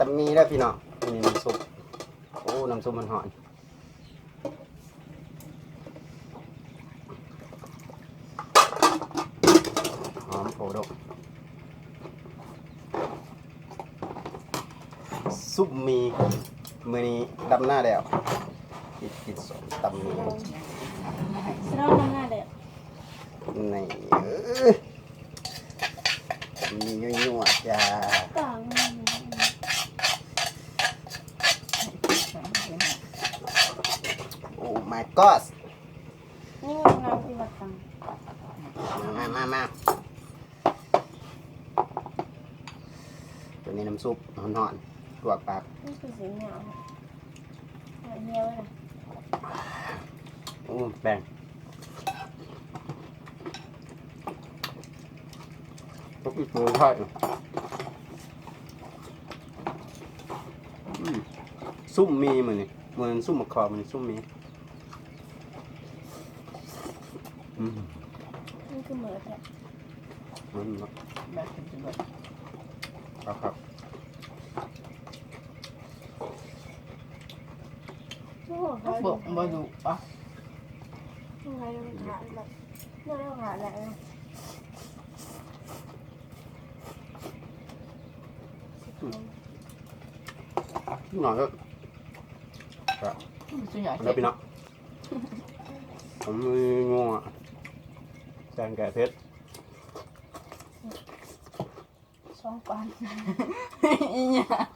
ຕຳໝີ່ເດີພີ່ນ້ອງ. ນີ້ນ້ຳຊຸບ. ໂອ້ ນ້ຳຊຸບມັນຮ້ອນ. ຫອມໂອດົ. ຊຸບໝີ່ ມື້ນີ້ດຳນາແລ້ວ ກິນ ກິນສົ້ມຕຳໝີ່. ສະເດາະດຳນາແລ້ວ. ນີ້ ເອີ ຕຳໝີ່ຍົວໆ ຈ້າ. ໂອ້ my god. ນີ້ນ້ຳທີ່ວ່າຕັ້ງ ມາ ມາ ມາ. ຕົວນີ້ນ້ຳຊຸບຮ້ອນໆ ລວກປາກ. ມັນຄືຊິໜຽວ ໜຽວເລີຍ. ໂອ້ ແປ້ງ ຕົກອີກໂຕໄທ. ອືມ ຊຸບໝີ່ມື້ນີ້ ມື້ນັ້ນຊຸບໝາກຂອບ ມື້ນີ້ຊຸບໝີ່. ອືມ ມັນຄືເໝິດແທ້. ອືມ ແບບເປັນເໝິດ ຄັກໆ. ໂອ້ ບໍ່ ບໍ່ດຸອະ. ອືມ ໜ້ອຍເດີ. ອືມ ສ່ວນໃຫຍ່ ເດີພີ່ນ້ອງ. ຜົມມີງົວ ແກງແກ້ເຜັດ ສອງປານ ອີຫຍັງ